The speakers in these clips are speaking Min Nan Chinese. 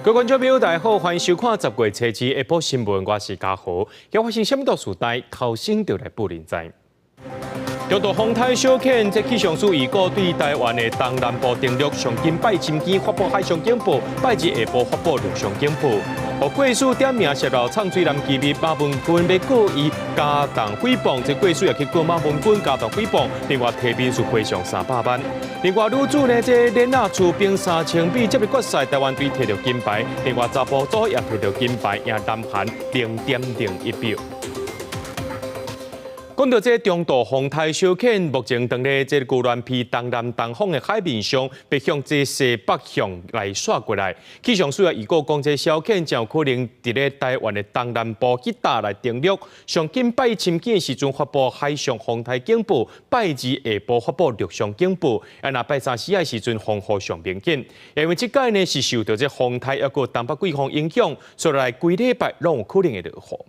各位觀眾朋友，大家好，歡迎收看10月初二下晡新聞，我是嘉豪。今發生啥物大事代，頭先就來報您知。中度風台小犬，這氣象署預告對台灣的東南部登陸，上緊拜深更發布海上警報，拜二下晡發布陸上警報。予貴司點名泄露唱水男機密，馬文君欲告伊加重誹謗，這貴司也去告馬文君加重誹謗，另外提民事賠償300萬。另外女子呢，這練仔出冰3000米接力決賽，台灣隊提著金牌，另外查埔組也提著金牌，贏南韓0.01秒。講到這中度風台小犬，目前當咧這個宜蘭縣東南東方的海面上，欲向這西北向來徙過來。氣象署也預告講，這小犬真有可能佇咧台灣的東南部去打來登陸。上緊拜深更的時陣發布海上風台警報，拜二下晡發布陸上警報。啊，若拜三時的時陣風雨上明顯。因為這擺呢是受著這風台抑閣東北季風影響，所以來規禮拜攏有可能會落雨。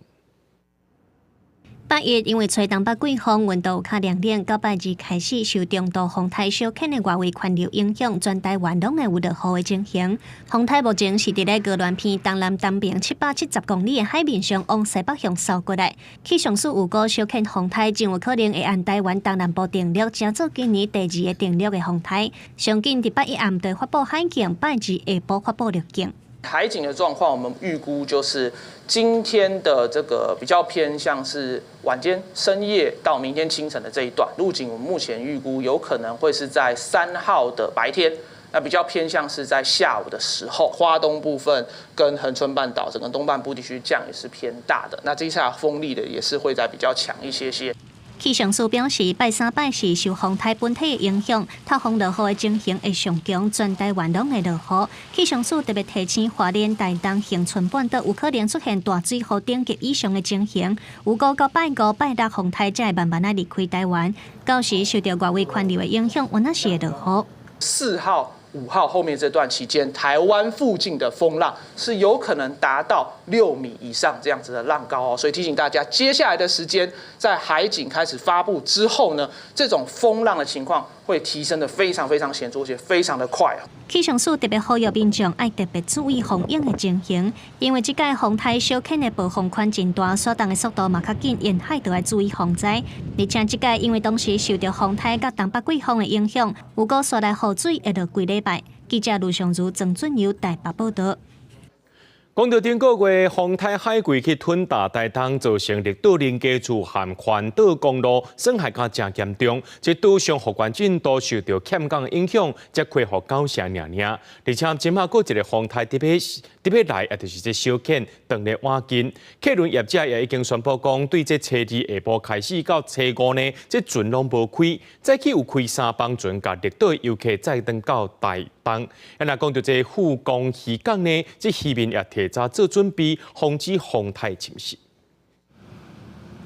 拜一因為吹東北季風，溫度較涼冷，到拜二開始受中度風台小犬的外圍環流影響，全台灣攏會有落雨的情形。風台目前是佇咧宜蘭縣東南東邊770公里的海面上往西北向掃過來。氣象署預估小犬風台真有可能會按台灣東南部登陸，成做今年第二個登陸的風台。上緊佇拜一暗就發布海警，拜二下晡發布陸警。海景的狀況，我們預估就是今天的這個比較偏向是晚間深夜到明天清晨的這一段陸景，我們目前預估有可能會是在3號的白天，那比較偏向是在下午的時候，花東部分跟恆春半島整個東半部地區降雨是偏大的，那這一下風力的也是會再比較強一些些。氣象署表示，拜三、拜四受風台本體的影響，透風落雨的情形會上強，全台灣攏會落雨。氣象署特別提醒，花蓮、台東、恆春半島有可能出現大水雨等級以上的情形。預估到拜五、拜六風台才會慢慢仔離開台灣，到時受著外圍環流的影響，原來是會落雨。 4號、5號後面這段期間，台灣附近的風浪是有可能達到6米以上這樣子的浪高哦，所以提醒大家，接下來的時間在海警開始發布之後呢，這種風浪的情況會提升得非常非常顯著，而且非常的快哦。氣象署特別呼籲民眾愛特別注意風湧的情形，因為這擺風台小犬的暴風圈真大，徙動的速度嘛較緊，沿海都愛注意防災。而且這擺因為當時受著風台佮東北季風的影響，預估紲來雨水會落規禮拜。記者盧尚如、曾俊友台北報道。講到頂個月風台海葵去吞打台東，造成綠島連家厝和環島公路損害較誠嚴重，這島上復原進度受著欠工的影響，才恢復九成爾爾。而且這馬閣一个風台佇欲佇欲來，也就是這小犬當咧倚近，客輪業者也已經宣布講，對這初二下晡開始到初五呢，這船攏無開，早起有開三班船，共綠島遊客載轉到台東。啊，若講著這富岡漁港呢，這漁民也提早做準備，防止風台侵襲。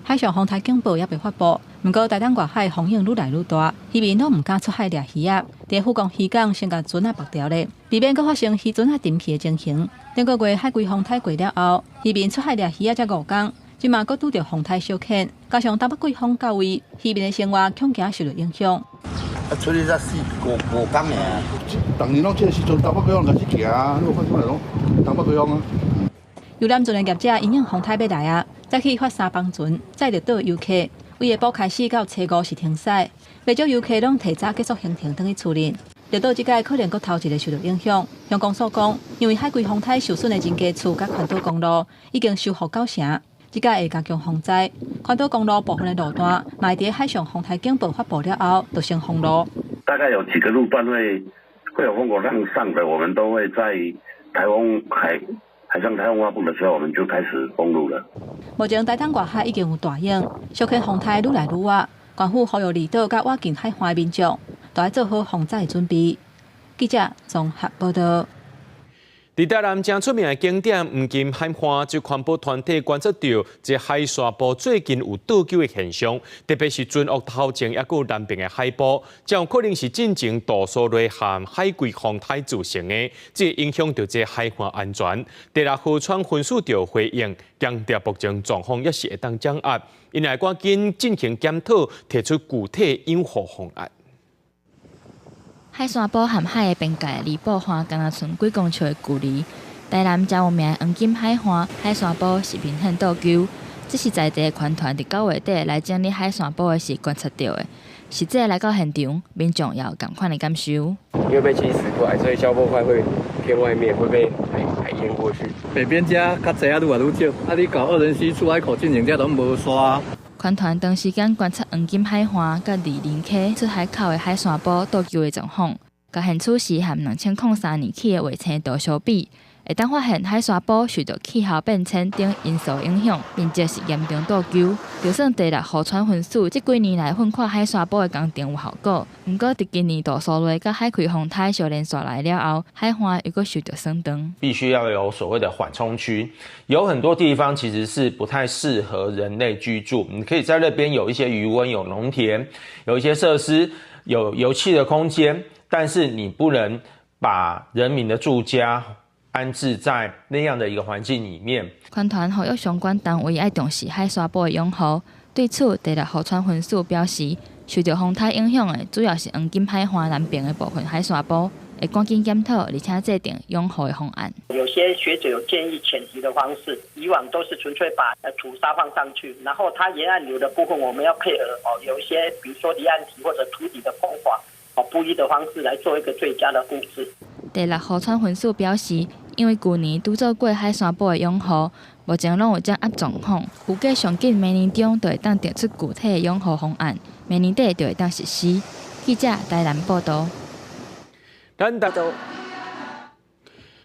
海上風台警報猶未發布，毋過台東外海風湧愈來愈大，漁民攏毋敢出海掠魚仔。佇富岡漁港先共船仔縛牢咧，避免閣發生漁船仔沉去的情形。頂個月海葵風台過了後，漁民出海掠魚仔才5工，這馬閣拄著風台小犬，加上東北季風到位，漁民的生活恐驚受著影響。啊，出去才四五五工爾。逐年攏這个時陣東北季風開始行，你有看出來攏東北季風啊。遊覽船的業者因應風台欲來啊，早起發三班船載綠島遊客，為下晡開始到初五是停駛，袂少遊客攏提早結束行程，轉去厝裡。綠島這擺可能閣頭一个受著影響。鄉公所講，因為海葵風台受損的人家厝佮環島公路已經修復九成，這擺會加強防災。環島公路部分的路段，嘛會佇海上風台警報發布了後，就先封路。大概有幾個路段會有風口浪上的，我們都會在颱風海上颱風發布的時候，我們就開始封路了。目前台東外海已經有大湧，小犬風台愈來愈倚，縣府呼籲離島佮倚近海岸的民眾，都愛做好防災的準備。記者綜合報道。佇台南誠出名的景點黃金海岸，這環保團體觀察著，這海沙埔最近有倒糾的現象，特別是船屋頭前抑閣有南爿的海埔，這有可能是進前杜蘇芮和海葵風台造成的，這影響著這海岸安全。第六河川分署就回應，強調目前狀況猶是會當掌握，𪜶會趕緊進行檢討，提出具體養護方案。海沙埔和海的邊界離埔岸敢若賰幾公尺的距離，台南誠有名的黃金海岸海山埔是明顯倒勼，這是在地環團佇9月底來整理海山埔的時觀察著的。實際來到現場，民眾也有仝款的感受。因為被侵蝕過來，所以消波塊會偏外面，會被海淹過去。北邊遮較濟啊，愈來愈少。啊，你到二仁溪出海口進前，這攏無沙。環團長時間觀察黃金海岸佮二林溪出海口的海山埔倒勼的狀況，共現處時和2003年起的衛星圖相比，會當發現海山埔受著氣候變遷等因素影響，面積是嚴重倒勼。就算第六河川分署這幾年來噴闊海山埔的工程有效果，毋過佇今年杜蘇芮佮海葵風颱相連紲來了後，海岸又閣受著損斷。必須要有所謂的緩衝區，有很多地方其實是不太適合人類居住。你可以在那邊有一些魚塭、有農田、有一些設施、有遊憩的空間，但是你不能把人民的住家安置在那樣的一個環境裡面。環團呼籲相關單位愛重視海沙埔的養護。對此，第六河川分署表示，受著風颱影響的主要是黃金海岸南邊的部分海沙埔，會趕緊檢討，而且制定養護的方案。有些學者有建議淺堤的方式，以往都是純粹把土沙放上去，然後它沿岸流的部分，我們要配合哦，有一些比如說離岸堤或者土底的工法，哦，不一的方式來做一個最佳的布置。第六河川分署表示，因為舊年拄做過海山埔的養護，目前攏有這壓狀況，預計上緊明年中就會當定出具體的養護方案，明年底就會當實施。記者台南報導。咱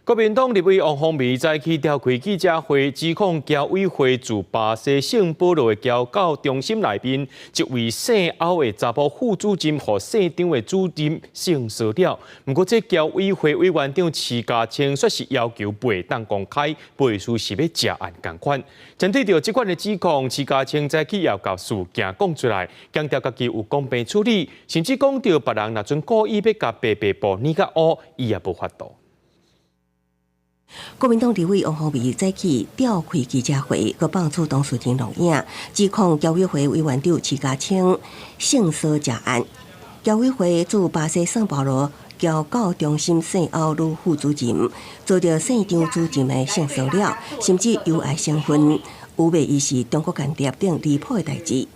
國民黨立委王鴻薇早起召開記者會，指控僑委會駐巴西聖保羅的僑教中心內面一位姓歐的查埔副主任予姓張的主任性騷擾。毋過，這僑委會委員長徐家清卻是要求袂當公開，袂輸是欲食案仝款。針對著這款的指控，徐家清早起也共事件講出來，強調家己有公平處理，甚至講著別人若準故意欲共白白布染較烏，伊也無法度。國民黨立委王鴻薇早起召開記者會，閣放出當事人錄影，指控僑委會委員長徐家清性騷擾案。僑委會駐巴西聖保羅僑教中心姓歐女副主任，遭著姓張主任的性騷擾，甚至有礙成分，誣衊伊是中國間諜等離譜的代誌。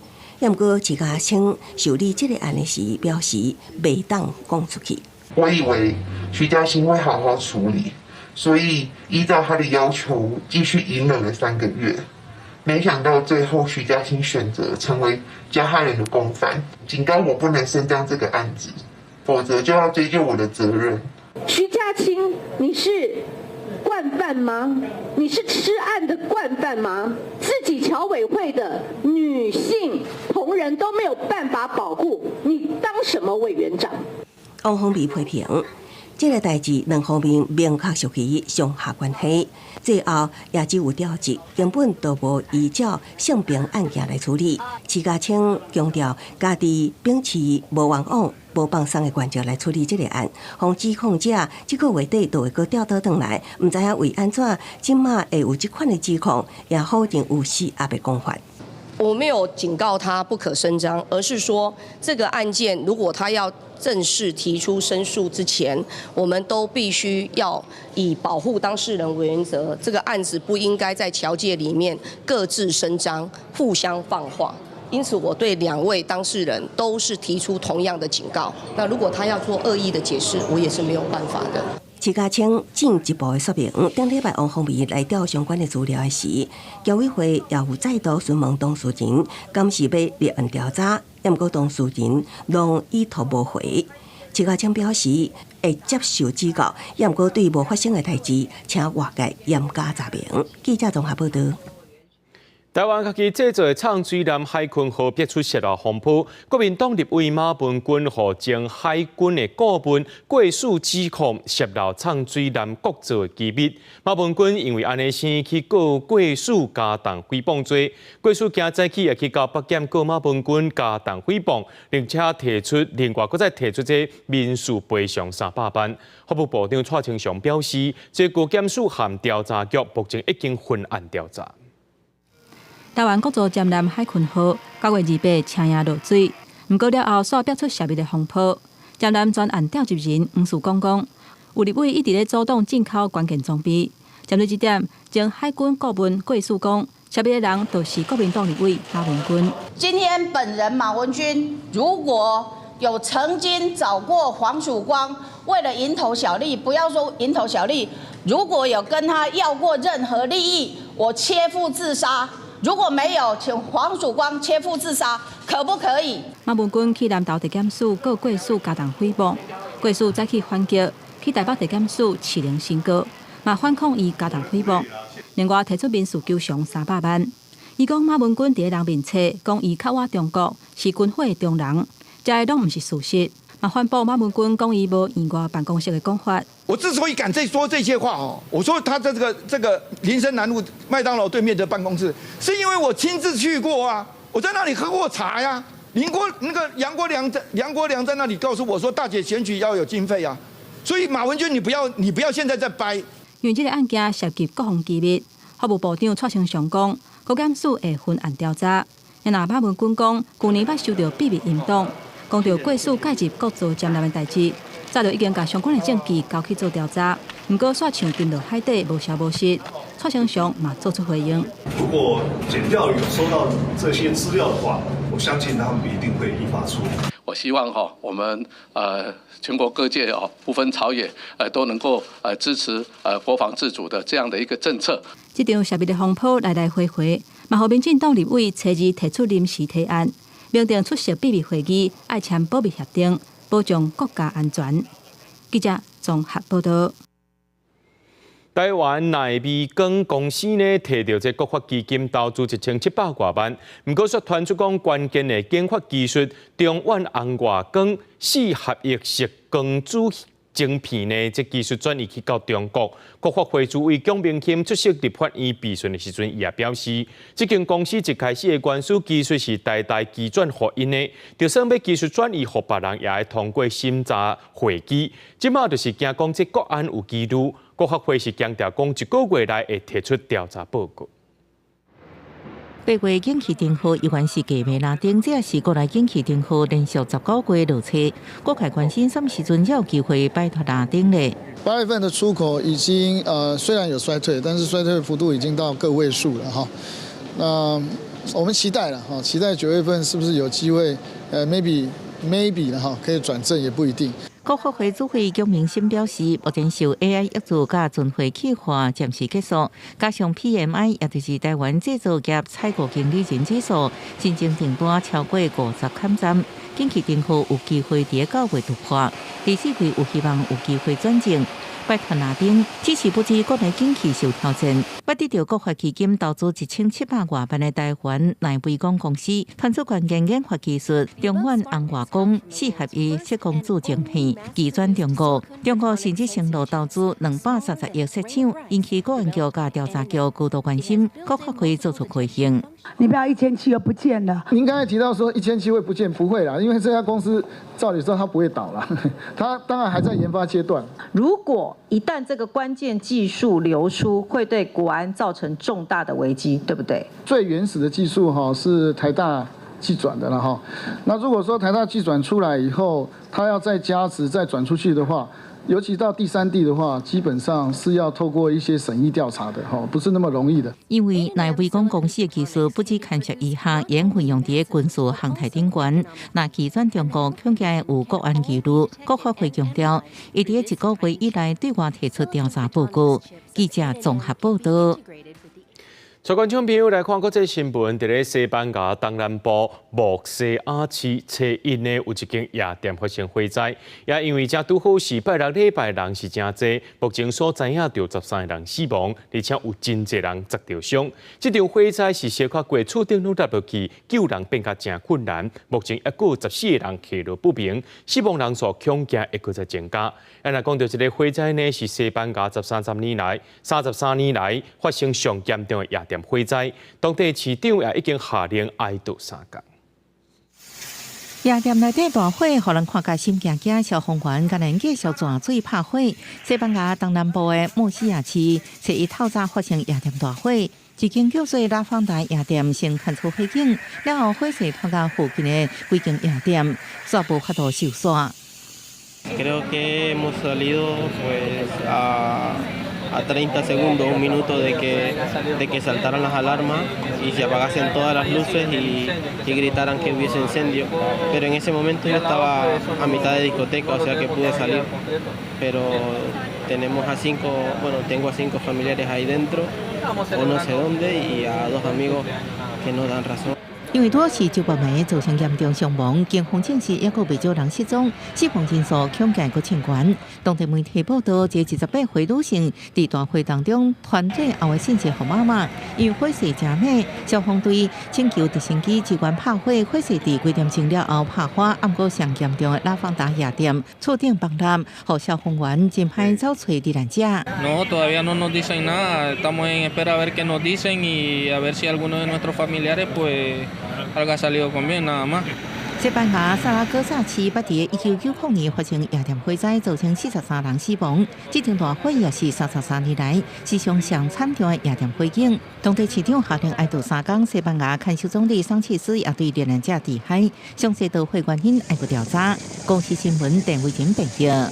毋過徐家清受理這個案的時，表示袂當講出去。我以為徐家清會好好處理。所以依照他的要求，繼續隱忍了3個月，沒想到最後徐家清選擇成為加害人的共犯，警告我不能聲張這個案子，否則就要追究我的責任。徐家清，你是慣犯嗎？你是吃案的慣犯嗎？自己僑委會的女性同仁都沒有辦法保護，你當什麼委員長？王鴻薇批評。這個代誌兩方面明確屬於上下關係，最後也只有調職，根本都無依照性平案件來處理。徐家清強調，家己秉持無冤枉、無放鬆的原則來處理這個案，予指控者這個月底就會閣調倒轉來，毋知影為按怎，這馬會有這款的指控，也否認有施壓的講法。我沒有警告他不可聲張，而是說這個案件如果他要正式提出申訴之前，我們都必須要以保護當事人為原則。這個案子不應該在僑界裡面各自聲張、互相放話。因此，我對兩位當事人都是提出同樣的警告。那如果他要做惡意的解釋，我也是沒有辦法的。徐家清進一步的說明，頂禮拜王鴻薇來調相關的資料的時，僑委會也有再度詢問當事人，敢是欲立案調查，毋過當事人攏已讀無回。徐家清表示會接受指教，毋過對無發生的代誌，請外界嚴加查明。記者綜合報導。台灣家己製造的藏水艦海鯤號爆出洩漏風波，國民黨立委馬文君予前海軍的顧問郭汜指控洩漏藏水艦國造的機密。馬文君因為按呢先去告郭汜加重誹謗罪，郭汜今早起也去到北檢告馬文君加重誹謗，並且提出另外閣再提出這民事賠償300萬。法務部長蔡清祥表示，這高檢署和調查局目前已經分案調查。台灣國造潛艦海鯤號9月28車營落水，毋過了後煞爆出洩密的風波。潛艦專案調集人黃樹講講，有立委一直咧阻擋進口關鍵裝備，針對這點，前海軍顧問郭汜講，涉密的人就是國民黨立委馬文君。今天本人馬文君如果有曾經找過黃曙光，為了蠅頭小利，不要說蠅頭小利，如果有跟他要過任何利益，我切腹自殺。如果沒有，請黃曙光切腹自殺，可不可以？馬文君去南投地檢署告郭汜加重誹謗，郭汜再去反擊，去台北地檢署揤聆申告，嘛反控伊加重誹謗，另外提出民事求償300萬。伊講馬文君佇人面冊講伊較倚中國，是軍火的中人，這個攏毋是事實。嘛反駁馬文君講伊無院外辦公室的講法。我之所以敢這說這些話哦，我說他在這個林森南路麥當勞對面的辦公室，是因為我親自去過啊，我在那裡喝過茶呀。林國那個楊國梁在楊國梁在那裡告訴我說，大姐選舉要有經費啊，所以馬文君你不要現在再掰。因為這個案件涉及國防機密，法務部長蔡清祥講，國檢署會分案調查。若馬文君講，舊年捌收著秘密音檔。講著郭汜介入國造潛艦的代誌，早就已經共相關的證據交去做調查，毋過煞像沉落海底，無消無息。蔡清祥嘛做出回應。如果檢調有收到這些資料的話，我相信他們一定會依法處理。我希望哈，我們全國各界哦，不分朝野，都能夠支持國防自主的這樣的一個政策。這場涉密的風波來來回回，嘛予民進黨立委初二提出臨時提案。明定出席秘密會議，愛簽保密協定，保障國家安全。記者綜合報道。台灣奈微光公司呢，提著這國發基金投資1700外萬，毋過卻傳出講關鍵的研發技術，中遠紅外光四合一式光子晶片呢，這技術轉移去到中國。國發會主委蔣明钦出席立法院備詢的時陣，伊也表示，這間公司一開始的原始技術是台大技轉予𪜶的，就算欲技術轉移予別人，也愛通過審查會議。這馬就是驚講這國安有疑慮，國發會是強調講一個月內會提出調查報告。 8月景氣燈號猶原是低迷藍燈，這也是國內景氣燈號連續19個月落車。各界關心啥物時陣才有機會擺脫藍燈咧？ 8月份的出口已經雖然有衰退，但是衰退幅度已經到個位數了哈。那我們期待了哈，期待9月份是不是有機會？Maybe 了哈，可以轉正也不一定。國發會主委蔣明钦表示，目前受 AI 抑制佮存貨去化暫時結束，加上 PMI，也就是台灣製造業採購經理人指數，新增訂單超過50坎站，景氣燈號有機會佇9月突破，第四季有希望有機會轉正。擺脫藍燈，只是不知國內景氣受挑戰。捌得著國發基金投資1700外萬的台灣奈微光公司，傳出關鍵研發技術，中遠紅外光四合一色光子晶片，技轉中國。中國甚至承諾投資230億設廠，引起國安局佮調查局高度關心，國發會做出回應。你不要1700又不見了。您剛才提到說1700會不見，不會啦，因為這家公司照理說它不會倒啦，它當然還在研發階段。如果一旦這個關鍵技術流出，會對國安造成重大的危機，對不對？最原始的技術哈是台大技轉的了哈，那如果說台大技轉出來以後，它要再加值再轉出去的話，尤其到第三地的話，基本上是要透過一些審議調查的，哈，不是那麼容易的。因為奈微光公司的技術不止牽涉醫學，也運用佇軍事航太頂懸。若技轉中國，恐驚有國安疑慮。國發會強調，伊佇一個月以內對外提出調查報告。記者綜合報道。帶觀眾朋友來看國際新聞，佇咧西班牙東南部穆西亞市初一呢，有一間夜店發生火災，也因為這拄好是拜六禮拜人是誠濟，目前所知影著13個人死亡，而且有真濟人砸著傷。這場火災是小可過厝頂攏塌落去，救人變甲誠困難。目前猶閣有14個人下落不明，死亡人數恐驚會閣再增加。啊，若講著這個火災呢，是西班牙33年來發生上嚴重的夜店火災，當地市長也已經下令哀悼3工。夜店內底大火，予人看甲心驚驚。消防員敢若繼續灌水拍火。西班牙東南部的穆西亞市，初一透早發生夜店大火，一間叫做拉芳達夜店先傳出火警，了後火勢傳到附近的幾間夜店，煞無法度收煞。 Creo que hemos salido pues a A 30 segundos, un minuto de que saltaran las alarmas y se apagasen todas las luces y gritaran que hubiese incendio. Pero en ese momento yo estaba a mitad de discoteca, o sea que pude salir. Pero tenemos a cinco, bueno, tengo a cinco familiares ahí dentro, o no sé dónde, y a dos amigos que no dan razón. 因為拄是周八暝造成嚴重傷亡，警方證實抑閣袂少人失蹤，死亡人數恐驚閣衝懸。當地媒體報道，這28歲女性佇大火當中傳最後的信息予媽媽，因為火勢誠猛，消防隊請求直升機支援拍火，火勢佇幾點鐘了後拍花，毋過上嚴重的拉芳達夜店厝頂崩塌，予消防員真歹走揣罹難者。 No, todavía no nos dicen nada. Estamos en espera a ver qué nos dicen y a ver si alguno de nuestros familiares pues haya salido con bien, nada más。西班牙薩拉戈薩市捌佇1990年發生夜店火災，造成43人死亡。這場大火也是33年來史上上慘重的夜店火警。當地市長下令哀悼3工，西班牙看守總理桑切斯也對罹難者致哀，詳細導火原因愛閣調查。公視新聞鄧偉仁編譯。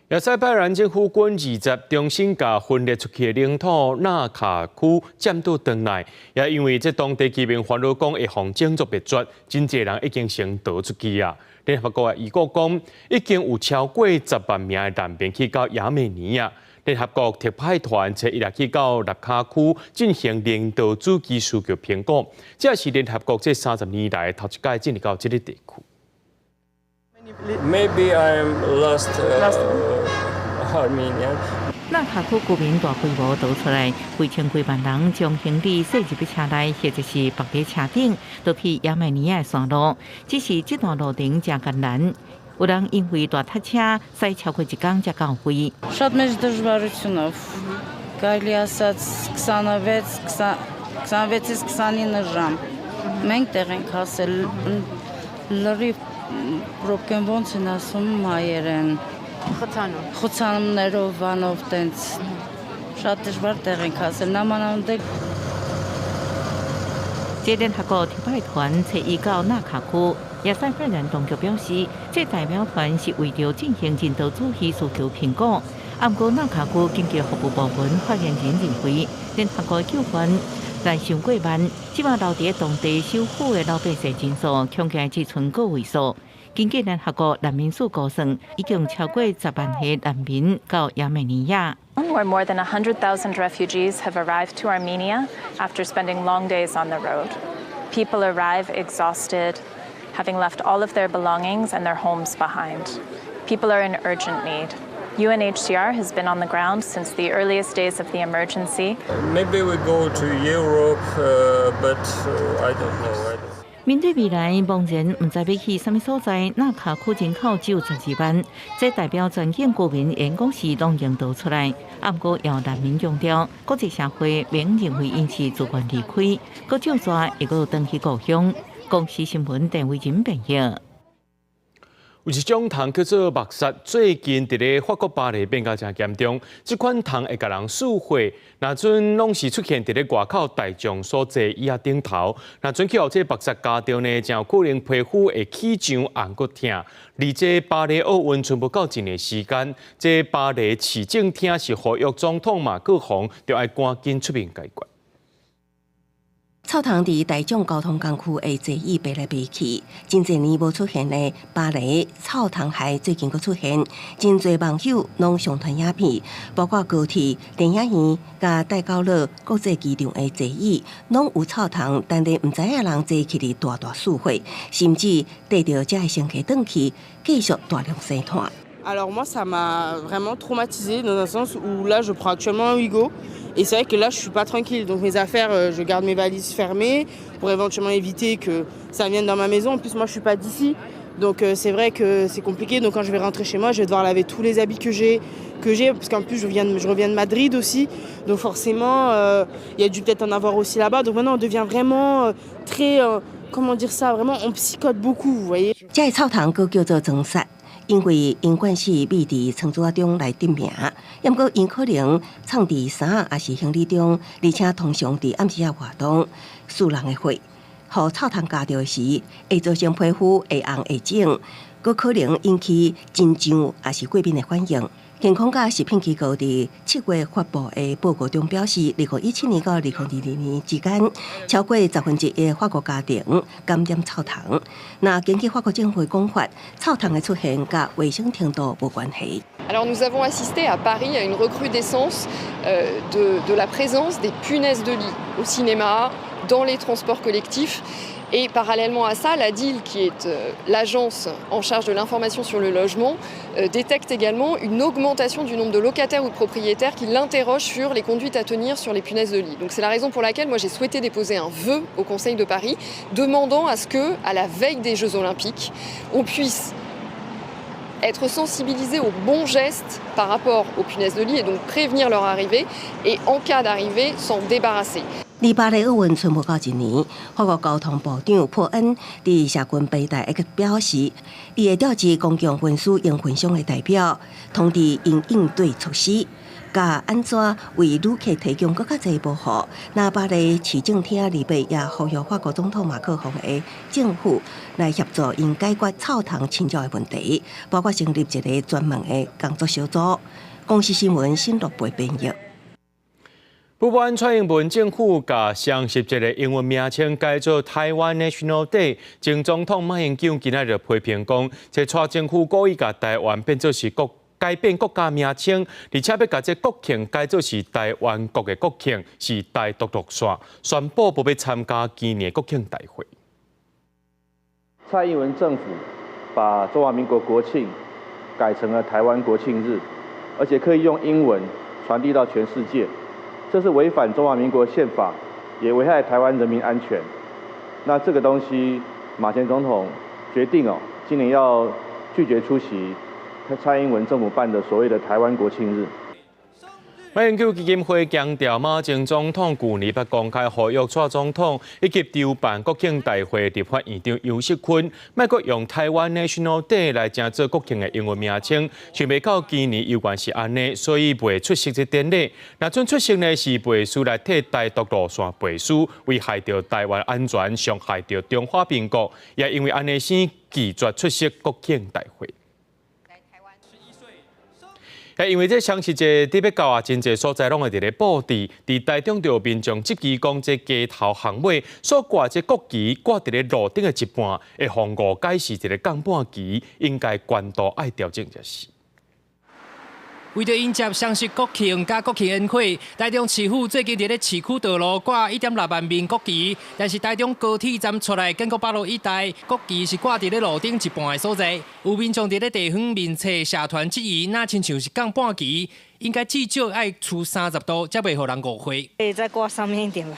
亞塞拜然政府軍20重新共分裂出去的領土納卡區佔倒轉來，也因為這當地居民煩惱講會予種族滅絕，真濟人已經先逃出去啊。聯合國的預估講，已經有超過10萬名的難民去到亞美尼亞。聯合國特派團這一日去到納卡區進行人道主義需求評估，這是聯合國這30年來頭一擺進入到這个地區。 Maybe I'm last Armenian. 納卡區居民大規模逃出來，幾千幾萬人將行李塞入去車內，或者是縛佇車頂，逃去亞美尼亞的山路。只是這段路程誠艱難，有人因為大塞車駛超過一工才到位。 Շատ մեծ դժվարությունով, կարելի ասած 26, 26-ից 29 ժամ մենք տեղ ենք հասել լրիվ պրոբկեն ոնց են ասում հայերեն խցանում խցանումներով բանով տենց շատ դժվար տեղ ենք հասել նամանավանդ էլ 這聯合國特派團初一到納卡區，亞塞拜然當局表示，這代表團是為著進行人道主義需求評估。毋過納卡區緊急服務部門發言人認為，聯合國救援來傷過慢，這馬留佇當地首府的老百姓人數恐驚只賰個位數。根據聯合國難民署估算，已經超過10萬个難民到亞美尼亞。 Where more than 100,000 refugees have arrived to Armenia after spending long days on the road. People arrive exhausted, having left all of their belongings and their homes behind. People are in urgent need. UNHCR has been on the ground since the earliest days of the emergency. Maybe we go to Europe, but I don't know. I don't 面對未來，茫然毋知欲去啥物所在。納卡區人口只有12萬，這代表全境居民應講是攏𪜶逃出來。毋過有難民強調，國際社會免認為𪜶是自願離開，閣照煞會閣轉去故鄉。公視新聞鄧偉仁編譯。有一種蟲叫做木虱，最近佇咧法國巴黎變甲誠嚴重。這款蟲會共人欶血，若陣攏是出現佇咧外口大眾所坐椅仔頂頭。若陣去予這木虱咬著呢，誠有可能皮膚會起癢紅閣疼。離這巴黎奧運賰無夠一年時間，這巴黎市政廳是呼籲總統馬克宏，著愛趕緊出面解決。臭蟲佇大眾交通工具的座椅爬來爬去，真濟年無出現的巴黎臭蟲害最近閣出現，真濟網友攏上傳影片，包括高鐵、電影院佮戴高樂國際機場的座椅，攏有臭蟲，等佇毋知影人坐起來大大欶血，甚至綴著遮的乘客轉去，繼續大量生湠。 Alors moi, ça m'a vraiment traumatisée dans un sens où là, je prends actuellement un Ouigo. Et c'est vrai que là, je suis pas tranquille. Donc mes affaires, je garde mes valises fermées pour éventuellement éviter que ça vienne dans ma maison. En plus, moi, je suis pas d'ici. Donc c'est vrai que c'est compliqué. Donc quand je vais rentrer chez moi, je vais devoir laver tous les habits que j'ai, parce qu'en plus je reviens de Madrid aussi. Donc forcément, il y a dû peut-être en avoir aussi là-bas. Donc maintenant, on devient vraiment très, comment dire ça, vraiment, on psychote beaucoup, vous voyez. 這个臭蟲閣叫做裝虱。因為𪜶慣勢覕佇倉子仔中來得名，毋過𪜶可能藏佇衫抑是行李中，而且通常佇暗時仔活動，欶人的血，予臭蟲咬著時，會造成皮膚會紅會腫，閣可能引起真癢抑是過敏的反應。健康佮食品機構佇7月發布的報告中表示，2017年到2022年之間，超過1/10的法國家庭感染臭蟲。那根據法國政府的講法，臭蟲的出現佮衛生程度無關係。 Alors nous avons assisté à Paris à une recrudescence de la présence des punaises de lit au cinéma, dans les transports collectifs. Et parallèlement à ça, l'ADIL, qui est l'agence en charge de l'information sur le logement, détecte également une augmentation du nombre de locataires ou de propriétaires qui l'interrogent sur les conduites à tenir sur les punaises de lit. Donc c'est la raison pour laquelle moi j'ai souhaité déposer un vœu au Conseil de Paris demandant à ce que, à la veille des Jeux Olympiques, on puisse être sensibilisé aux bons gestes par rapport aux punaises de lit et donc prévenir leur arrivée et en cas d'arrivée s'en débarrasser. 離巴黎奧運賰無夠一年，法國交通部長珀恩佇社群平台 X 表示，伊會調集公共運輸營運商的代表，通知𪜶應對措施，佮按怎為旅客提供閣較濟保護。那巴黎市政廳2八也呼籲法國總統馬克宏的政府來協助𪜶解決臭蟲侵擾的問題，包括成立一个專門的工作小組。公視新聞新樂貝編譯。不過，蔡英文政府共雙十節的英文名稱改做 Taiwan National Day，前總統馬英九今仔日批評講，這蔡政府故意共台灣變做是國改變國家名稱，而且欲共這國慶改做是台灣國的國慶，是台獨路線，宣布無欲參加今年國慶大會。蔡英文政府把中華民國國慶改成了台灣國慶日，而且刻意用英文傳遞到全世界。這是違反中華民國憲法，也危害台灣人民安全。那這個東西，馬前總統決定哦，今年要拒絕出席蔡英文政府辦的所謂的台灣國慶日。馬英九基金會強調，馬前總統舊年捌公開呼籲蔡總統以及籌辦國慶大會立法院長游錫堃，莫閣用 Taiwan National Day 來成做國慶的英文名稱，想袂到今年猶原是按呢，所以袂出席這典禮。若準出席呢，是背書來替台獨路線背書，危害著台灣安全，傷害著中華民國，也因為按呢先拒絕出席國慶大會。因為這雙十節佇欲到啊，真濟所在攏會佇咧布置，佇台中就有民眾質疑講，這街頭巷尾所掛這國旗掛佇咧路頂的一半，會予人誤解是一个鋼板旗，應該懸度愛調整才是。為著迎接雙十國慶佮國慶煙火，台中市府最近佇咧市區道路掛1.6萬面國旗，但是台中高鐵站出來建國北路一帶，國旗是掛佇咧路頂一半的所在，有民眾佇咧地方面冊社團質疑，若親像是鋼板旗，應該至少愛趨30度，才袂予人誤會。可以再掛上面一點吧，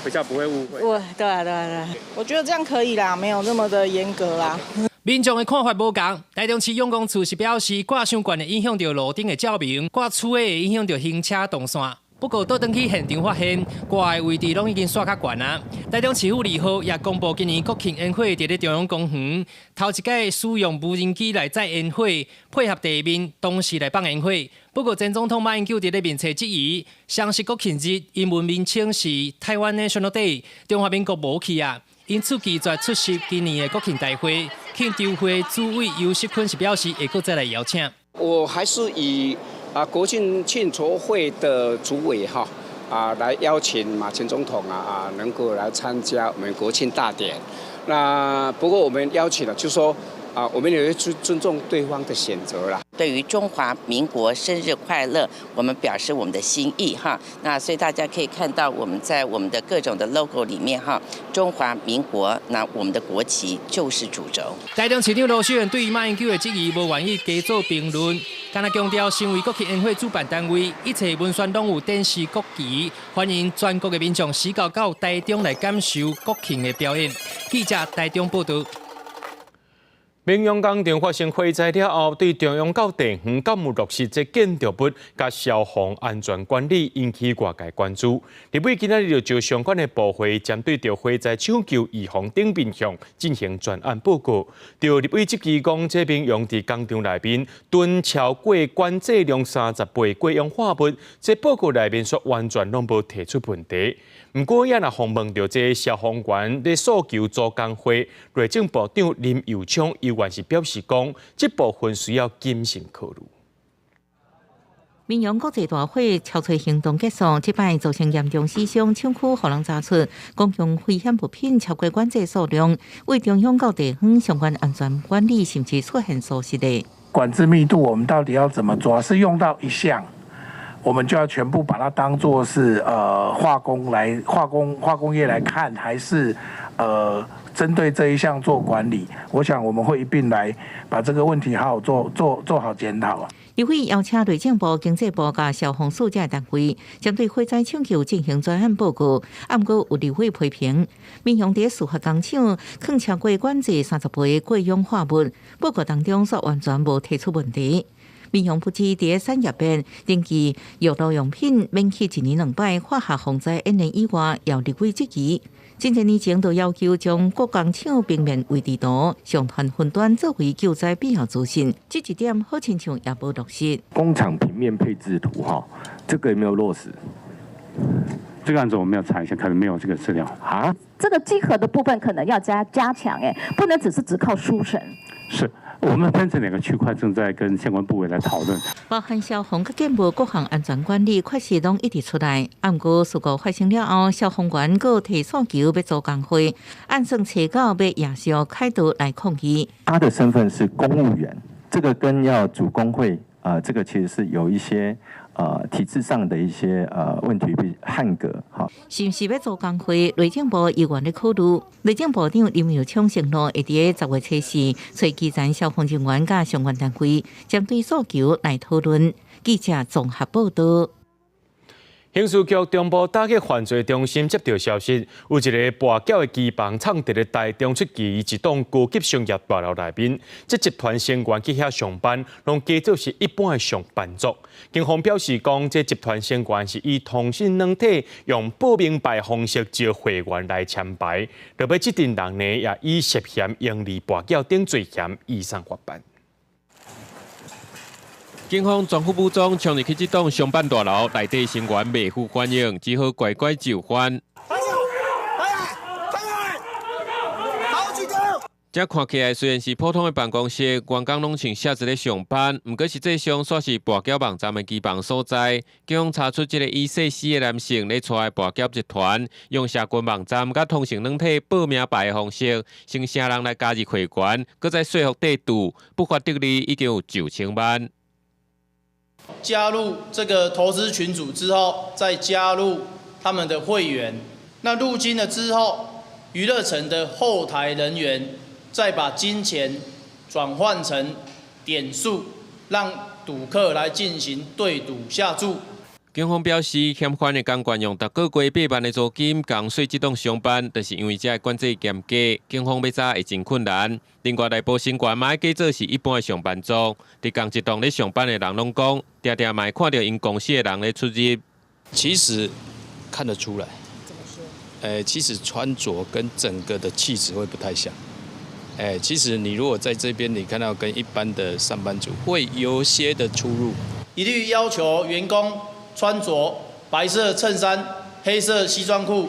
比較不會誤會。我對啊對啊對啊，我覺得這樣可以啦，沒有那麼的嚴格啦。民眾的看法無仝，台中市養工處是表示掛傷懸會影響著路頂的照明，掛趨的會影響著行車動線。不過倒轉去現場發現，掛的位置攏已經煞較懸啊。台中市府2號也公布今年國慶煙火佇咧中央公園，頭一擺使用無人機來載煙火，配合地面同時來放煙火。不過前總統馬英九佇咧面冊質疑，雙十國慶日英文名稱是 Taiwan National Day，中華民國無去啊。因此拒絕出席今年的國慶大會。慶籌會主委游錫堃是表示會閣再來邀請。我還是以國慶慶籌會的主委哈來邀請馬前總統能夠來參加我們國慶大典。那不過我們邀請了，就是說我們也會尊重對方的選擇啦。對於中華民國生日快樂，我們表示我們的心意哈。那所以大家可以看到，我們在我們的各種的 logo 裡面哈，中華民國，那我們的國旗就是主軸。台中市長盧秀燕對於馬英九的質疑無願意加做評論，干焦強調身為國慶煙火主辦單位，一切文宣攏有展示國旗，歡迎全國的民眾四到到台中來感受國慶的表演。記者台中報導。民雄工廠發生火災了後，對中央到地方敢有落實這建築物佮消防安全管理，引起外界關注。立委今仔日就就相關的部會，針對著火災搶救預防等面向進行專案報告。就立委質疑講，這民雄佇工廠內面囤超過管制量30倍過氧化物，這報告內面卻完全攏無提出問題。毋過，也若訪問著這消防員咧訴求組工會，內政部長林右昌猶原是表示講，這部分需要謹慎考慮。民雄國際大火搜查行動結束，這擺造成嚴重死傷，廠區予人查出公共危險物品超過管制數量，為中央到地方相關安全管理，甚至出現疏失的。管制密度，我們到底要怎麼抓？是用到一項，我們就要全部把它當作是化工來化工化工業來看，還是針對這一項做管理？我想我們會一併來把這個問題好好做好檢討。立委邀請內政部、經濟部佮消防署這單位，針對火災搶救進行專案報告。啊，毋過有立委批評，民雄佇事發工廠囥超過管制30倍過氧化物，報告當中煞完全無提出問題。民雄不止佇產業邊登記藥路用品免去一年兩擺化學防災演練以外，也立委質疑。真濟年前就要求將各工廠平面位置圖上傳雲端作為救災必要資訊，這一點好親像也無落實。工廠平面配置圖哈，這個有沒有落實？這個案子我們要查一下，可能沒有這個資料啊。這個稽核的部分可能要加強，哎，不能只是只靠書審。是。我們分成兩個區塊，正在跟相關部委來討論。包含消防佮建部各項安全管理缺失攏一直出來。啊，毋過事故發生了後，消防員閣提訴求欲組工會，按算初九欲夜宵開道來抗議。他的身份是公務員，這個跟要組工會啊，這個其實是有一些體制上的一些問題，比扞格哈。是毋是欲組工會？內政部猶原咧考慮。內政部長林右昌承諾會佇10月初四，揣基層消防人員佮相關單位，針對訴求來討論。記者綜合報道。刑事局中部打擊犯罪中心接到消息，有一个跋筊的機房藏佇咧台中出奇一棟高級商業大樓內面，這集團成員去遐上班，攏假做是一般的上班族。警方表示講，這集團成員是以通訊軟體用報名牌方式招會員來簽牌，落尾這陣人呢，也以涉嫌盈利跋筊等罪嫌移送法辦。警方全副武裝衝入去這棟商辦大樓，內底成員袂赴反應，只好乖乖就範。這看起來雖然是普通的辦公室，員工攏穿寫字咧上班，毋過實際上煞是跋筊網站的機房所在。警方查出這个以姓施的男性咧帶跋筊集團，用社群網站佮通訊軟體報名牌的方式，先請人來加入會員，閣再說服地主，不法得利已經有9000萬。加入這個投資群組之後，再加入他們的會員。那入金了之後，娛樂城的後台人員再把金錢轉換成點數，讓賭客來進行對賭下注。警方表示，嫌犯的工員用逐個月8萬的租金，共稅這棟商辦，就是因為這个管制嚴格，警方欲查會真困難。另外，內部成員嘛假做是一般的上班族，佇仝一棟咧上班的人攏講，定定嘛會看著𪜶公司的人咧出入。其實看得出來，其實穿着跟整個的氣質會不太像。其實你如果在這邊，你看到跟一般的上班族會有些的出入。一律要求員工穿着白色襯衫、黑色西裝褲，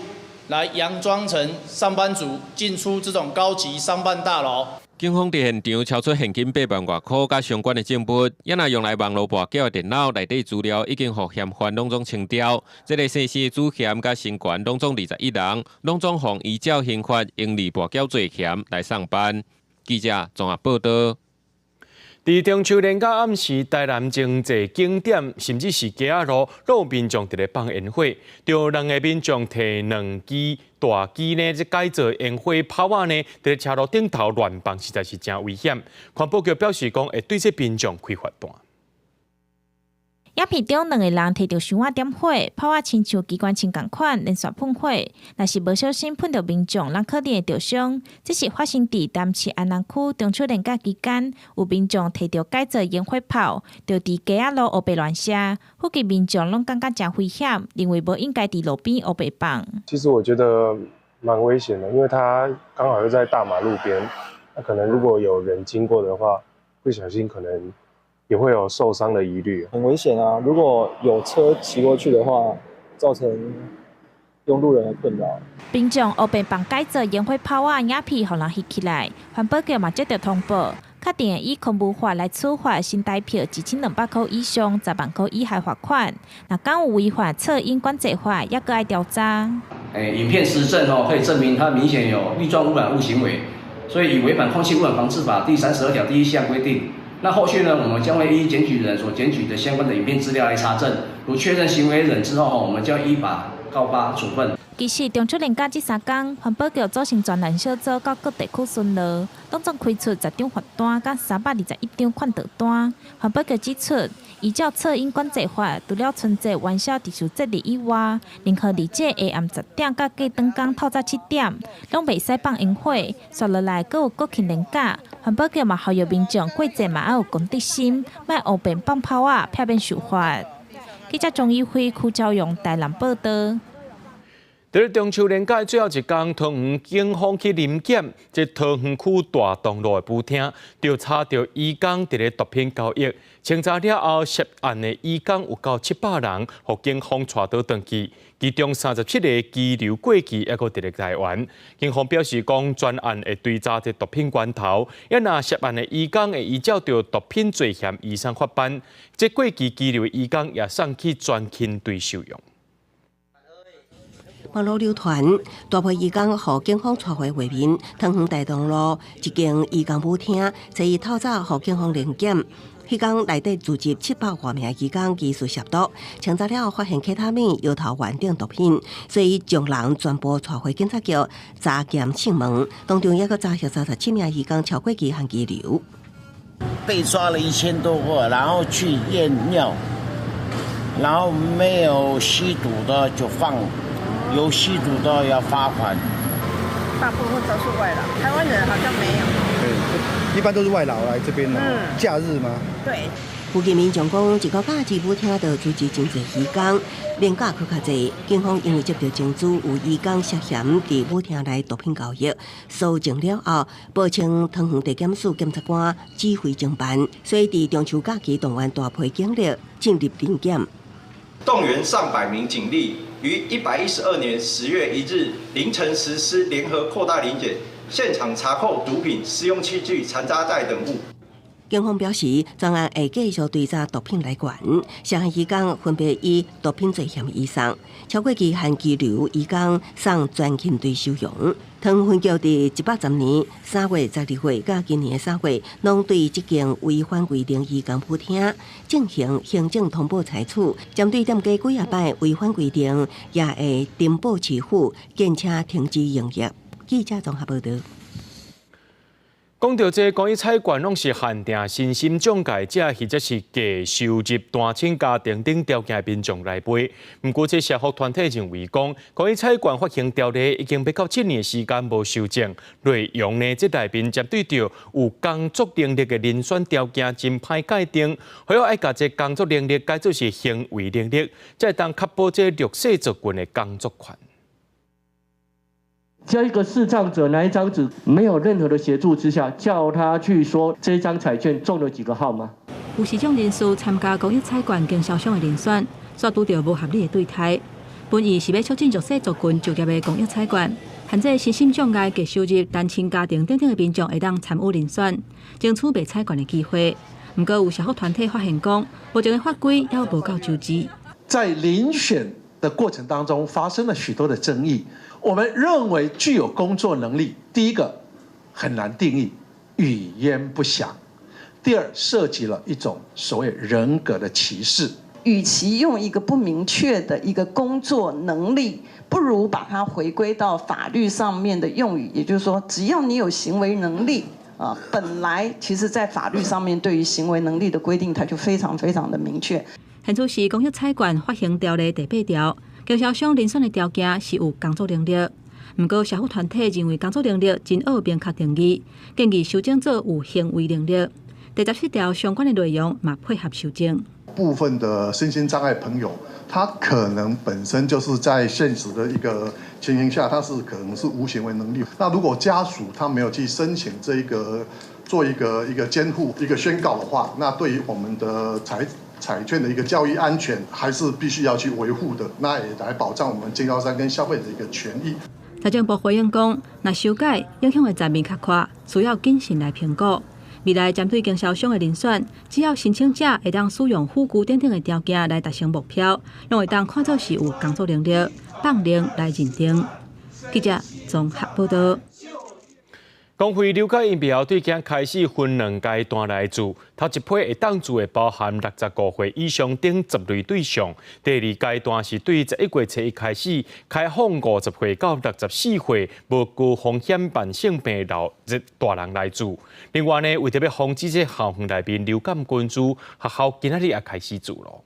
來佯裝成上班族進出這種高級商辦大樓。警方佇現場抄出現金8萬外箍，佮相關的證物，也若用來網路跋筊的電腦內底資料已經予嫌犯攏總清掉。這个姓施的主嫌佮成員攏總21人，攏總予依照刑法盈利跋筊罪嫌來送辦。記者綜合報道。佇中秋連假暗時，台南真濟景點，甚至是街仔路，攏有民眾佇咧放煙火。著兩个民眾提兩支大支呢，這改造煙火炮仔呢，佇咧車路頂頭亂放，實在是誠危險。環保局表示講，會對這民眾開罰單。影片中兩个人提著箱仔點火，炮仔親像機關槍仝款連續噴火，若是無小心噴著民眾，攏可能會著傷。這是發生佇台南市安南區中秋連假期間，有民眾提著改造煙火炮，就佇街仔路烏白亂射，附近民眾攏感覺誠危險，認為無應該佇路邊烏白放。其實我覺得蠻危險的，因為它剛好又在大馬路邊，那可能如果有人經過的話，不小心可能也會有受傷的疑慮。很危險啊！如果有車騎過去的話，造成用路人的困擾。民眾烏白放改造煙火炮仔影片，予人翕起來，環保局嘛接著通報，確定會以空污法來處罰新台票1200箍以上10萬箍以下罰款。若敢有違反噪音管制法，猶閣愛調查。影片實證哦，可以證明他明顯有粒狀污染物行為，所以以違反空氣污染防治法第32條第1項規定。那後續呢，我們將會依檢舉人所檢舉的相關的影片資料來查證，如確認行為人之後，我們將依法告發處分。其實中秋連假這三工，環保局組成專案小組到各地區巡邏，攏總開出10張罰單，佮321張勸導單。環保局指出，依照噪音管制法，除了春節元宵特殊節日以外，任何日子下暗10點到隔轉工透早7點，攏袂使放煙火。紲落來，閣有國慶連假，環保局嘛呼籲民眾過節嘛愛有公德心，莫胡亂放炮仔，避免受罰。記者鍾一輝、邱昭勇台南報導。佇咧中秋連假最後一工，桃園警方去臨檢，這桃園區大同路的舞廳，就查著移工佇咧毒品交易。清查了後，涉案的移工有夠700人，予警方帶倒轉去，其中37個羈留過期，猶閣佇咧台灣。警方表示講，專案會追查這毒品源頭，啊若涉案的移工會依照著毒品罪嫌移送法辦。這過期羈留的移工也送去專勤隊收容。網路流傳，大批移工予警方帶回畫面，桃園大同路一間移工舞廳，昨日透早予警方臨檢，彼工內底聚集700外名移工疑似涉毒，清查了後發現 K 他命、搖頭丸等毒品，所以將人全部帶回警察局查檢訊問，當中猶閣查獲37名移工超過期限羈留。被抓了1000多個，然後去驗尿，然後沒有吸毒的就放。有吸毒的要罰款。大部分都是外勞，台灣人好像沒有。對，一般都是外勞來這邊。假日嗎？對。附近民眾講，一個假日舞廳就聚集真濟移工，連假閣較濟。警方因為接到情資有移工涉嫌佇舞廳內毒品交易，搜證了後，報請桃園地檢署檢察官指揮偵辦，所以佇中秋假期動員大批警力進入臨檢，動員上百名警力，於112年10月1日凌晨實施聯合擴大臨檢，現場查扣毒品、私用器具、殘渣袋等物。警方表示，專案會繼續追查毒品來源，涉案移工分別以毒品罪嫌移送，超過期限羈留移工送專勤隊收容。桃園分局佇110年3月12月佮今年3月，攏對這間違反規定移工舞廳進行行政通報裁處，針對店家幾仔擺違反規定，也會呈報市府，建請停止營業。記者綜合報導。講到這公益彩券，攏是限定身心障礙者或者是低收入單親家庭等條件的民眾來買。毋過，這社福團體認為講，公益彩券發行條例已經欲到7年時間無修正，內容呢，這內面針對著有工作能力的遴選條件真歹界定，還要愛共這工作能力改做是行為能力，才會當確保這弱勢族群的工作權。叫一個視障者拿一張紙，沒有任何的協助之下，叫他去說這張彩券中了幾個號碼。有視障人士參加公益彩券經銷商的遴選，煞拄著無合理的對待。本意是欲促進弱勢族群就業的公益彩券，限制身心障礙、低收入、單親家庭等等的民眾會當參與遴選，爭取買彩券的機會。毋過有社福團體發現講，目前的法規猶無夠周詳。在遴選的過程當中，發生了許多的爭議。我們認為具有工作能力，第一個很難定義，語焉不詳；第二，涉及了一種所謂人格的歧視。與其用一個不明確的一個工作能力，不如把它回歸到法律上面的用語，也就是說，只要你有行為能力啊，本來其實在法律上面對於行為能力的規定，它就非常非常的明確。現在是公益彩券發行條例第8條，經銷商遴選的條件是有工作能力。毋過社福團體認為工作能力真愛明確定義，建議修正做有行為能力。第17條相關的內容嘛配合修正。部分的身心障礙朋友，他可能本身就是在現實的一個情形下，他是可能是無行為能力。那如果家屬他沒有去申請這一個做一個監護、一個宣告的話，那對於我們的彩券的一個交易安全，還是必須要去維護的。那也來保障我們經銷商跟消費者一個權益。財政部回應講，若修改影響的層面較闊，需要謹慎來評估。未來針對經銷商的遴選，只要申請者會當使用輔具等等的條件來達成目標，攏會當看做是有工作能力，放零來認定。記者綜合報道。公費流感疫苗對今開始分兩階段來注，頭一批會當注的包含65歲以上等十類對象，第二階段是對11月初一開始開放50歲到64歲無高風險慢性病老年大人來注。另外呢，為著欲防止這校園內面流感菌株，學校今仔日也開始注咯。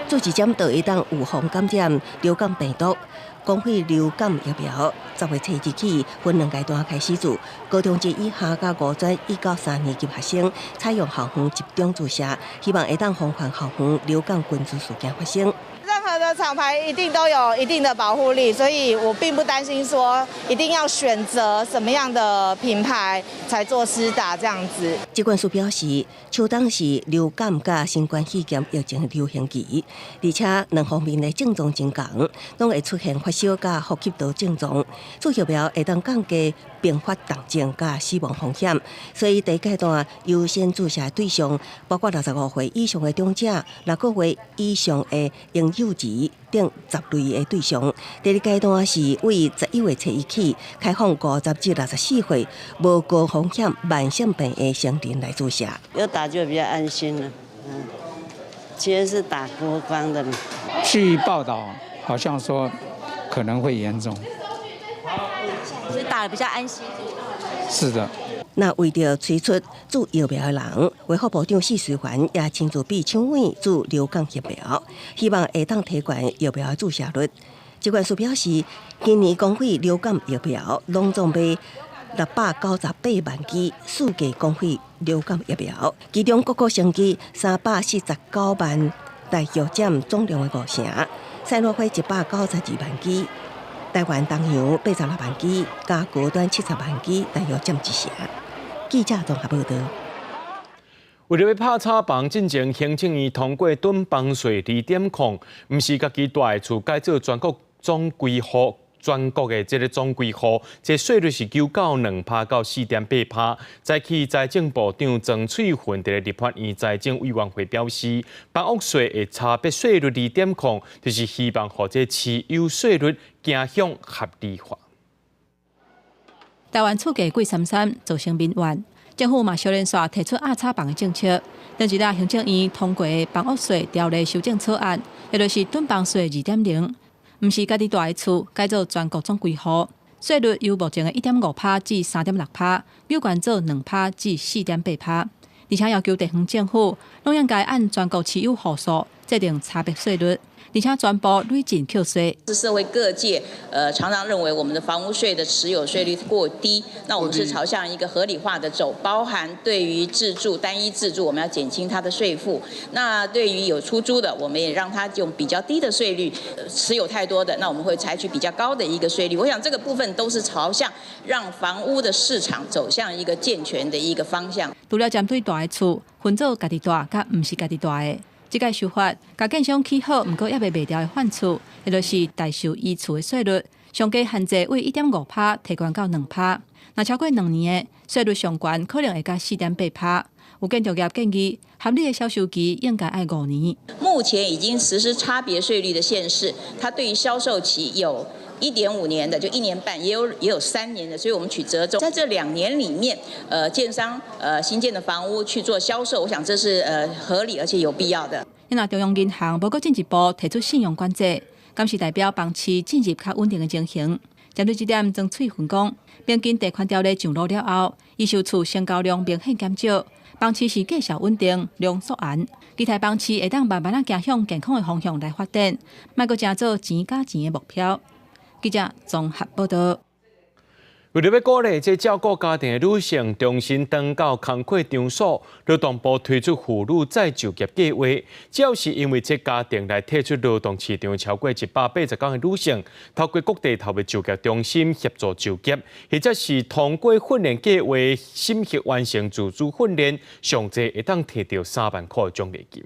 注一針就會當預防感染流感病毒。公費流感疫苗10月初二起分兩階段開始注，高中職以下佮五專一到三年級學生採用校園集中注射，希望會當防範校園流感菌株事件發生。任何的廠牌一定都有一定的保護力，所以我並不擔心說一定要選擇什麼樣的品牌才做施打這樣子。疾管署表示，秋冬是流感佮新冠肺炎疫情流行期，而且兩方面的症狀真仝，攏會出現發燒佮呼吸道症狀，注疫苗會當降低併發重症佮死亡風險，所以第一階段優先注射對象包括65歲以上的長者、6個月以上的嬰幼兒等十類的對象。第二階段是為11月初一起開放50至64歲無高風險慢性病的成人來注射。有打就比較安心了，其實是打國光的嘛。據報道，好像說可能會嚴重。所以打得比較安心。是的。那為著催促注疫苗的人，衛福部長謝瑞環也親自比搶位注流感疫苗，希望會當提懸疫苗的注射率。疾管署表示，今年公費流感疫苗攏總買698萬劑，四價公費流感疫苗，其中各國生技349萬，大約佔總量的五成；賽諾輝192萬劑。台灣東洋86萬劑，佮高端70萬劑，大約佔一成。記者綜合報道。為著欲拍炒房，進前行政院通過躉房稅2.0，毋是家己蹛的厝改做全國總歸戶。全國的這个總歸戶，這稅率是9到2%到4.8%。早起財政部長曾翠雲佇咧立法院財政委員會表示，房屋稅的差別稅率二點空，就是希望予這持有稅率走向合理化。台灣厝價貴參參，造成民怨。政府嘛相連紲提出壓炒房的政策。頂一日行政院通過房屋稅條例修正草案，也就是躉房稅2.0。毋是家己蹛的厝，改做全國總歸戶，稅率由目前的1.5%至3.6%，有懸做2%至4.8%。而且要求地方政府攏應該按全國持有戶數制定差別稅率，而且全部累進扣稅。是社會各界常常認為我們的房屋稅的持有稅率過低，那我們是朝向一個合理化的走，包含對於自住單一自住，我們要減輕它的稅負。那對於有出租的，我們也讓它用比較低的稅率，持有太多的，那我們會採取比較高的一個稅率。我想這個部分都是朝向讓房屋的市場走向一個健全的一個方向。除了針對大的厝分做家己蹛佮毋是家己蹛的。這個修法，共建商起好，毋過猶未賣掉的販厝，也就是代售遺厝的稅率，上低限制為1.5%提懸到2%。若超過2年的稅率上懸，可能會到4.8%。有建築業建議，合理的銷售期應該愛5年。目前已經實施差別稅率的縣市，它對於銷售期有1.5年的，就一年半，也有3年的，所以我們取折中，在這2年裡面，建商新建的房屋去做銷售，我想這是合理而且有必要的。若中央銀行無閣進一步提出信用管制，敢是代表房市進入較穩定的情形？針對這點，曾翠雲講，平均地權條例上路了後，預售厝成交量明顯減少，房市是繼續穩定、量縮壓，期待房市會當慢慢仔走向健康的方向來發展，莫閣成做錢加錢的目標。記者綜合報道。為著欲鼓勵這照顧家庭的女性重新轉到工課場所，勞動部推出婦女再就業計畫。只要是因為這家庭來退出勞動市場超過180天的女性，透過各地頭的就業中心協助就業，或者是通過訓練計畫審核完成自主訓練，上濟會當提著3萬箍的獎勵金。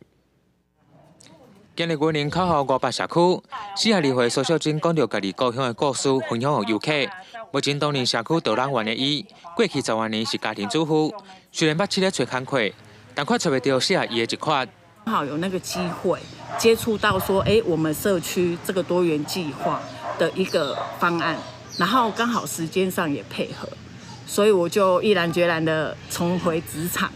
今日雲林口號五八社區，42歲蘇秀珍講著家己故鄉的故事，分享予遊客。目前擔任社區導覽員的伊，過去10外年是家庭主婦，雖然捌試咧揣工課，但卻揣袂著適合伊的一款。剛好有那個機會接觸到說，欸，我們社區這個多元計劃的一個方案，然後剛好時間上也配合，所以我就毅然決然的重回職場。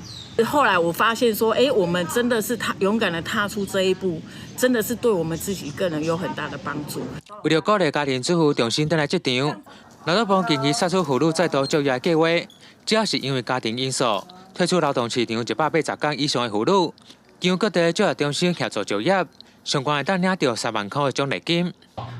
後來我發現說，欸，我們真的是踏勇敢的踏出這一步，真的是對我們自己個人有很大的幫助。為著鼓勵家庭主婦重新轉來職場，勞動部近期釋出婦女再度就業計劃，只要是因為家庭因素退出勞動市場180天以上的婦女，經各地就業中心協助就業，上懸會當領著3萬箍的獎勵金。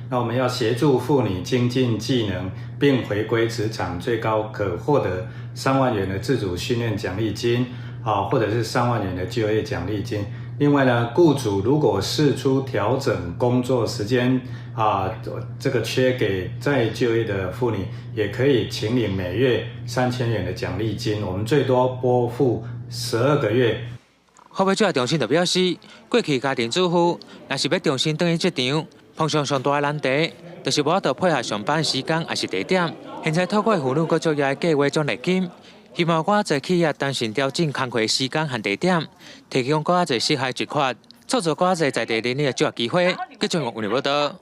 那我們要協助婦女精進技能並回歸職場，最高可獲得3萬元的自主訓練獎勵金。啊，或者是3萬元的就業獎勵金。另外呢，雇主如果釋出調整工作時間啊，這個缺給再就業的婦女，也可以請領每月3000元的獎勵金。我們最多撥付12個月。婦女就業中心就表示，過去家庭主婦若是欲重新轉去職場，碰上上大的難題，就是無法度配合上班時間抑是地點。現在透過婦女閣就業計劃獎勵金，希望閣較濟企業彈性調整工課時間和地點，提供閣較濟適合職缺，創造閣較濟在地人力的就業機會。繼續有報道。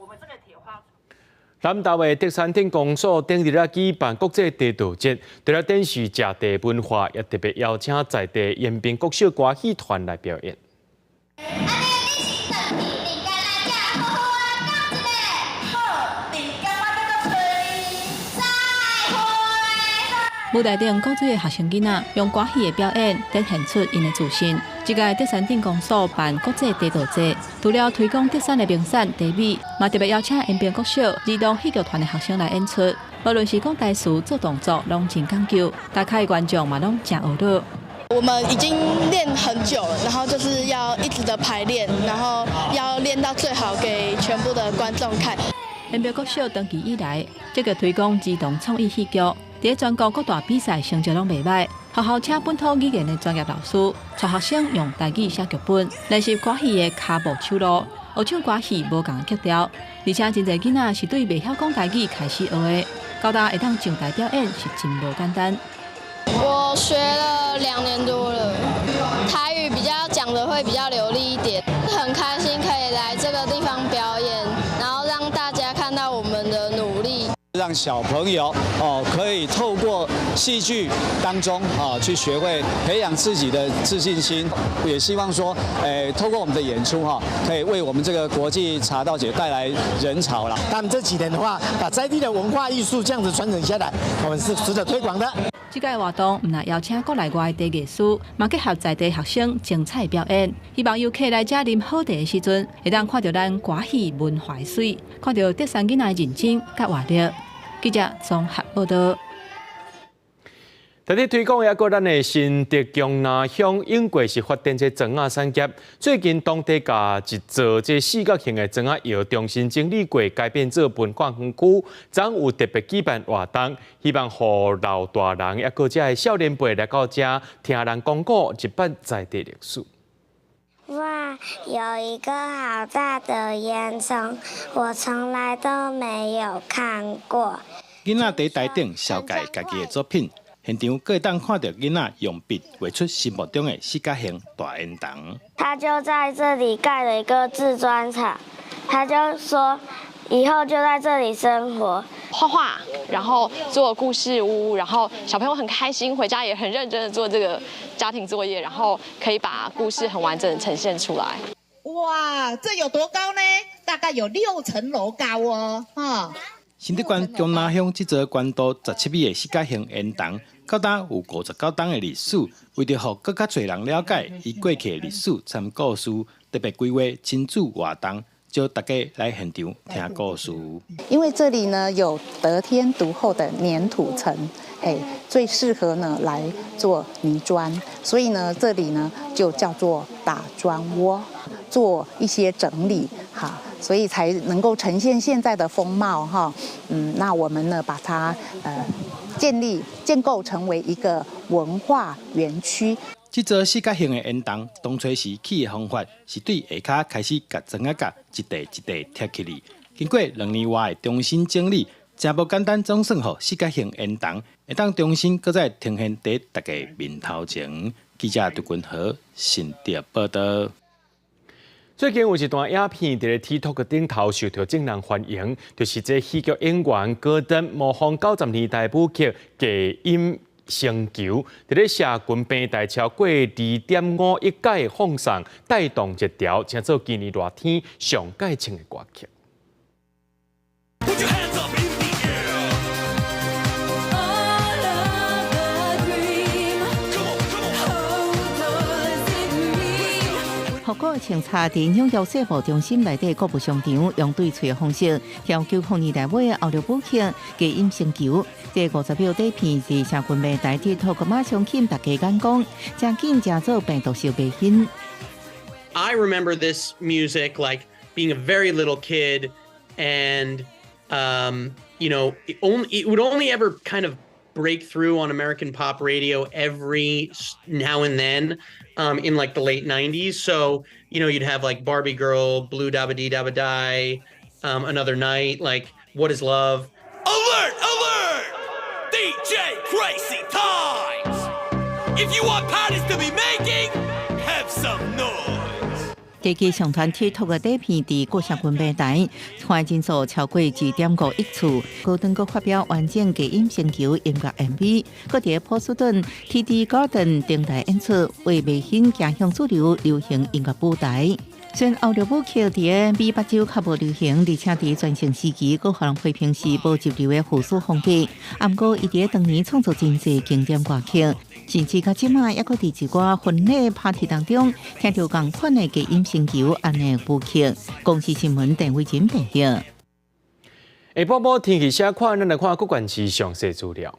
南投的竹山鎮公所頂日仔舉辦國際茶道節，除了展示食茶文化，也特別邀請在地延平國小歌戲團來表演。舞台頂古錐的學生囡仔用歌戲的表演展現出𪜶的自信。這屆竹山鎮公所辦國際茶道節，除了推廣竹山的名產茶米，嘛特別邀請延平國小兒童戲劇團的學生來演出。無論是講台詞、做動作，攏真講究，大家的觀眾嘛攏誠呵咾。我們已經練很久了，然後就是要一直的排練，然後要練到最好給全部的觀眾看。延平國小長期以來積極推廣兒童創意戲劇。佇全國各大比賽成績攏袂䆀，學校請本土語言的專業老師，帶學生用台語寫劇本，練習歌戲的跤步手路，學唱歌戲無仝的曲調。而且真濟囡仔是對袂曉講台語開始學的，到達會當上台表演是真無簡單。我學了2年多了，台語比較講得會比較流利一點，很開心可以來這個地方表演，然後讓大家看到我們的努力。讓小朋友哦，可以透過戲劇當中啊，去學會培養自己的自信心。也希望說，透過我們的演出哈，可以為我們這個國際茶道節帶來人潮啦。他們這幾年的話，把在地的文化藝術這樣子傳承下來，我們是值得推廣的。這屆活動毋但邀請國內外的藝師，嘛結合在地學生精彩表演。希望遊客來遮啉好茶的時陣，會當看著咱歌戲文化的媠，看著竹山囡仔的認真佮活力。記者綜合報道。特咧推廣抑閣咱的新竹江南鄉永過是發展這磚仔產業。最近當地共一座這四角形的磚仔窯重新整理過，改變做文化園區，昨有特別舉辦活動，希望予老大人抑閣遮的少年輩來到遮聽人講古，一捌在地歷史。哇，有一個好大的煙囪，我從來都沒有看過。囡仔佇台頂紹介家己的作品，現場閣會當看著囡仔用筆畫出心目中的四角形大煙囪。他就在這裡蓋了一個製磚廠，他就說以後就在這裡生活，畫畫，然後做故事屋，然後小朋友很開心，回家也很認真的做這個家庭作業，然後可以把故事很完整的呈現出來。哇，這有多高呢？大概有6層樓高哦，哈。新竹縣江南鄉這座懸高17米的四角形煙囪，到今有59冬的歷史。為著予閣較濟人了解伊過去的歷史，參故事，特別規劃親子活動，招大家來現場聽故事。因為這裡呢有得天獨厚的黏土層，嘿，最適合呢來做泥磚，所以呢這裡呢就叫做打磚窩，做一些整理，哈。所以才能夠呈現現在的風貌哈，那我們呢把它建立建構成為一個文化園區。這座四角形的煙囱，當初時起的方法是對下跤開始共磚仔角一塊一塊疊起來。經過2年外的重新整理，誠無簡單，總算予四角形煙囱會當重新閣再呈現佇大家面頭前。記者杜君和新竹報導。最近有一段影片佇咧 TikTok 的頂頭受著眾人歡迎，就是這戲劇演員戈登模仿90年代舞曲《低音星球》，佇咧社群平台超過2.5億改放送，帶動熱潮，成做今年熱天上蓋唱的歌曲。法國清查佇紐約世貿中心內底購物商場，用對喙的方式跳90年代尾的歐陸舞曲《低音星球》。這50秒短片佇社群平台 TikTok 馬上吸引大家眼光，誠緊成做病毒小白欣。 I remember this music like being a very little kid, and it would only ever kind of break through on American pop radio every now and then in like the late 90s. So, you'd have like Barbie Girl, Blue Da Ba Dee Da Ba Die, Another Night, like What is Love? Alert! Alert! DJ Crazy Times! If you want parties to be making, have some noise. 這支上傳 TikTok 的短片，佇各社群平台看人數超過2.5億次。高登閣發表完整低音星球音樂 MV，閣佇波士頓 TD Garden 登台演出，為未興走向主流流行音樂舞台。雖然歐陸舞曲佇美北洲較無流行，而且佇全盛時期，閣予人批評是無入流的復蘇風格。毋過，伊佇當年創作真濟經典歌曲，甚至到這馬猶閣佇一寡婚禮 party 當中，聽著仝款的低音星球按呢舞曲。公視新聞鄧偉珍報導。下晡晡天氣啥款，咱來看各縣市詳細資料。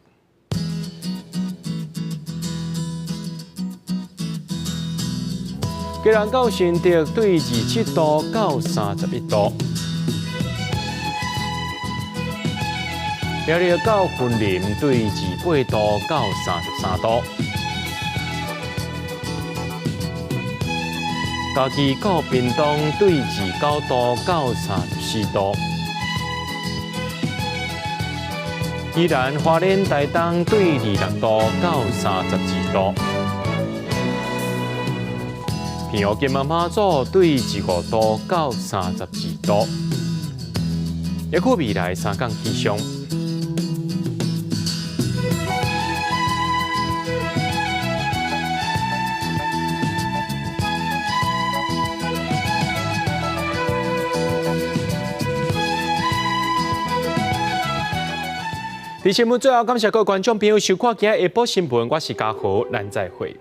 基隆到新竹對27度到31度，苗栗到雲林對28度到33度，嘉義到屏東對29度到34度，宜蘭花蓮台東對26度到32度。澎湖金門馬祖對25度到32度，抑閣未來三工氣象。佇新聞最後，感謝各位觀眾朋友收看今日下晡新聞，我是嘉豪，咱再會。